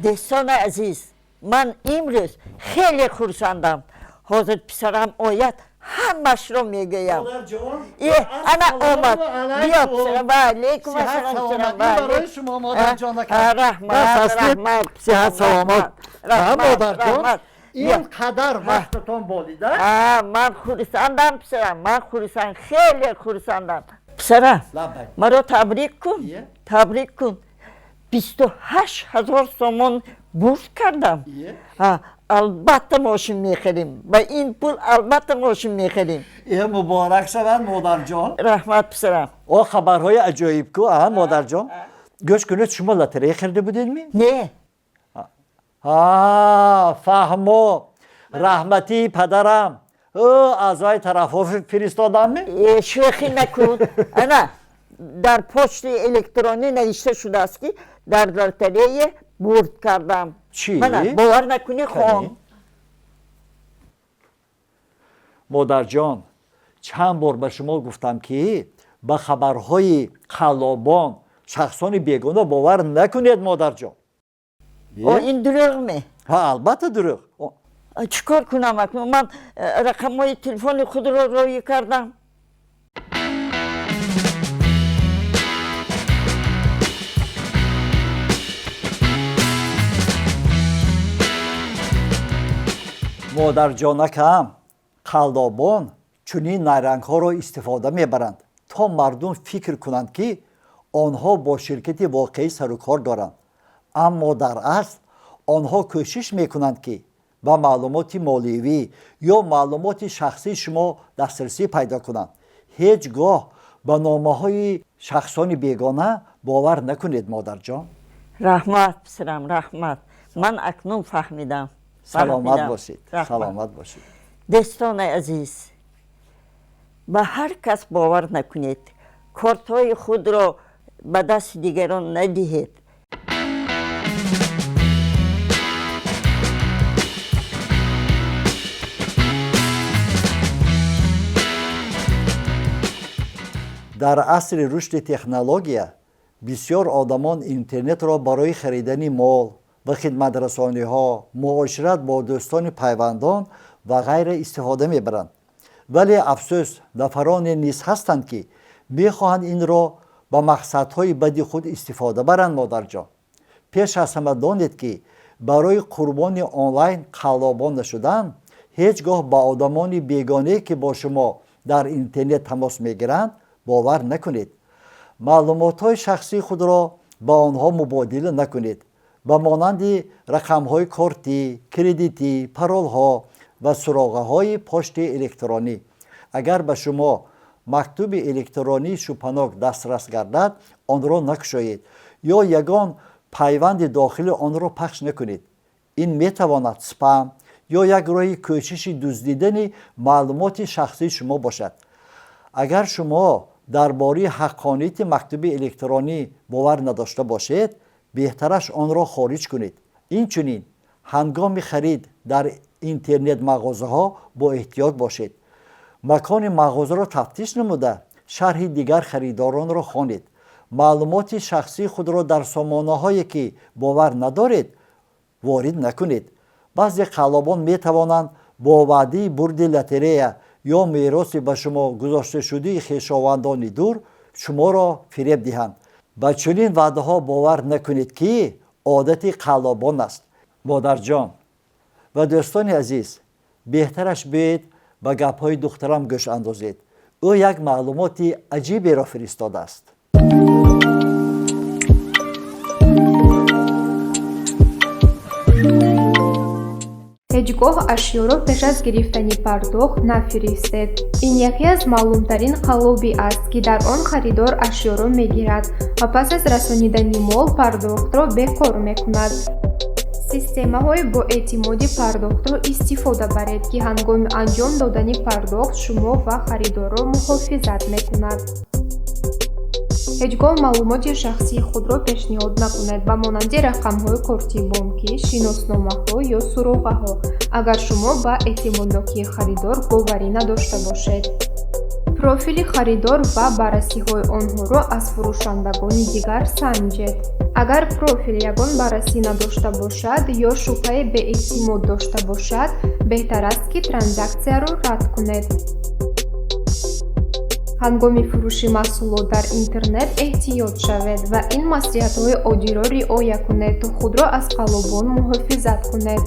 Дӯстони азиз, ман имрӯз хеле хурсандам. Ҳозир писарам ояд, ҳамашро мегӯям. Ана омад. Биё писарам. Ва алайкум ассалом писарам. Барои шумо, модарҷон. Раҳмат, раҳмат. Сиҳат саломат, модарҷон. Ин қадар вақтатон болида. Ман хурсандам, писарам, ман хурсанд, хеле хурсандам. Писарам, маро табрик кун, табрик кун. 28 000 сомон бурд кардам. Албатта мошин мехарем. Ба ин пул албатта мошин мехарем. Э, муборак шавад, модарҷон. Раҳмат, писарам. О, хабарҳои аҷоиб ку, а, модарҷон. Гӯш кунед, шумо лотерея харида будедми? Не. Фаҳмо, раҳматии падарам ӯ аз вай тарафҳо фиристодамми? Шӯхӣ накун. Ана дар почти электронӣ навишта шудааст, ки дар лотерея бурд кардам. Чӣ? Мана, бовар накунӣ, хон. Модарҷон, чанд бор ба шумо гуфтам, ки ба хабарҳои қаллобон, шахсони бегуноҳ бовар накунед, модарҷон. О, ин дурӯғ ме? Ҳа, албатта дурӯғ. Чӣ кор кунам акнун? Ман рақамҳои телефони худро роҳӣ кардам. Модарҷонакам, қаллобон чунин найрангҳоро истифода мебаранд, то мардум фикр кунанд, ки онҳо бо ширкати воқеӣ сарукор доранд, аммо дар асл онҳо кӯшиш мекунанд, ки ба маълумоти молиявӣ ё маълумоти шахсии шумо дастрасӣ пайдо кунанд. Ҳеҷ гоҳ ба номаҳои шахсони бегона бовар накунед, модарҷон. Раҳмат, писарам, раҳмат. Ман акнун фаҳмидам. Саломат бошед, саломат бошед. Дӯстони азиз, ба ҳар кас бовар накунед, кортҳои худро ба дасти дигарон надиҳед. Дар асри рушди технология бисёр одамон интернетро барои харидани мол ва хидматрасониҳо, муошират бо дӯстони пайвандон ва ғайра истифода мебаранд. Вале афсӯс, нафароне низ ҳастанд, ки мехоҳанд инро ба мақсадҳои бади худ истифода баранд. Модарҷон, пеш аз ҳама донед, ки барои қурбони онлайн қаллобон нашудан ҳеҷ гоҳ ба одамони бегонае, ки бо шумо дар интернет тамос мегиранд, бовар накунед. Маълумотҳои шахсии худро ба онҳо мубодила накунед, ба монанди рақамҳои кортӣ, кредитӣ, паролҳо ва суроғаҳои почти электронӣ. Агар ба шумо мактуби электронии шубҳанок дастрас гардад, онро накушоед ё ягон пайванди дохили онро пахш накунед. Ин метавонад спам ё як роҳи кӯшиши дуздидани маълумоти шахсии шумо бошад. Агар шумо дар бораи ҳаққонияти мактуби электронӣ бовар надошта бошед, беҳтараш онро хориҷ кунед. Инчунин ҳангоми харид дар интернет-мағозаҳо бо эҳтиёт бошед. Макони мағозаро тафтиш намуда, шарҳи дигар харидоронро хонед. Маълумоти шахсии худро дар сомонаҳое, ки бовар надоред, ворид накунед. Баъзе қаллобон метавонанд бо ваъдаи бурди лотерея ё мероси ба шумо гузошташудаи хешовандони дур шуморо фиреб диҳанд. Ба чунин ваъдаҳо бовар накунед, ки одати қаллобон аст. Модарҷон ва дӯстони азиз, беҳтараш биёед ба гапҳои духтарам гӯш андозед. Ӯ як маълумоти аҷиберо фиристодааст. Ҳеҷ гоҳ ашёро пеш аз гирифтани пардохт нафиристед. Ин яке аз маълумтарин қаллобӣ аст, ки дар он харидор ашёро мегирад ва пас аз расонидани мол пардохтро бекор мекунад. Системаҳои боэътимоди пардохтро истифода баред, ки ҳангоми анҷом додани пардохт шумо ва харидорро муҳофизат мекунад. Ҳеҷ гоҳ маълумоти шахсии худро пешниҳод накунед, ба монанди рақамҳои кортии бонкӣ, шиносномаҳо ё суроғаҳо, агар шумо ба эътимоднокии харидор боварӣ надошта бошед. Профили харидор ва баррасиҳои онҳоро аз фурӯшандагони дигар санҷед. Агар профил ягон баррасӣ надошта бошад ё шубҳаи беэътимод дошта бошад, беҳтар аст, ки транзаксияро рад кунед. Ҳангоми фурӯши маҳсулот дар интернет эҳтиёт шавед ва ин маслиҳатҳои оддиро риоя кунед, то худро аз қаллобон муҳофизат кунед.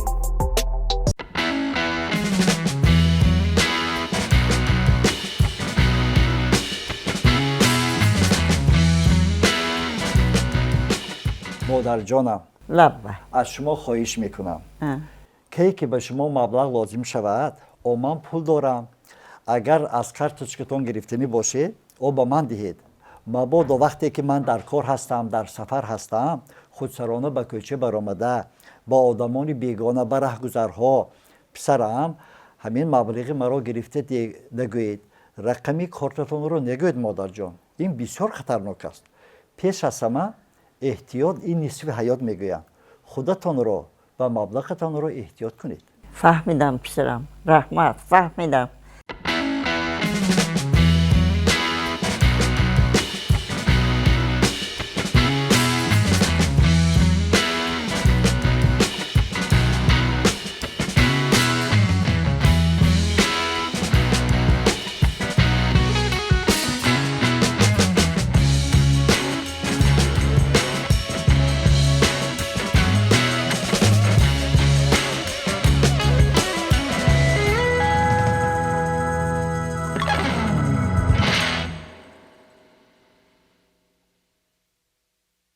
Модарҷонам, Лаббай. аз шумо хоҳиш мекунам, кай ки ба шумо маблағ лозим шавад, о ман пул дорам, агар аз карточкатон гирифтанӣ бошед, о ба ман диҳед. Мабодо вақте ки ман дар кор ҳастам, дар сафар ҳастам, худсарона ба кӯча баромада, ба одамони бегона, ба раҳгузарҳо «Писарам, ҳамин маблиғи маро гирифта нагӯед, рақами кортатонро нагӯед. Модарҷон, ин бисёр хатарнок аст. Пеш аз ҳама, эҳтиёт ин нисфи ҳаёт мегӯянд. Худатонро ва маблағатонро эҳтиёт кунед. Фаҳмидам, писарам, раҳмат, фаҳмидам.